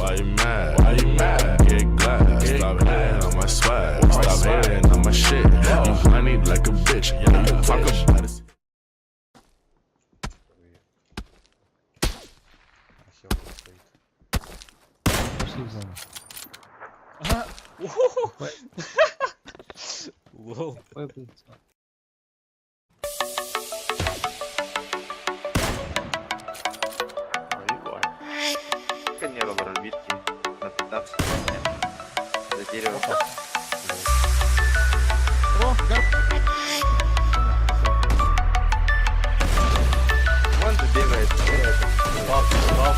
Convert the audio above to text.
Why you mad? Why you mad? Get glad. Stop hating on my swag. Stop hating on my shit. You whiny like a bitch. You talk about it. Хер стоит. Пошли в зону. Ага. Лол. Ой, блин, всё. Сканировал разбитки на 15 За дерево. О, Вон же бегает. Бегает. Упал, упал.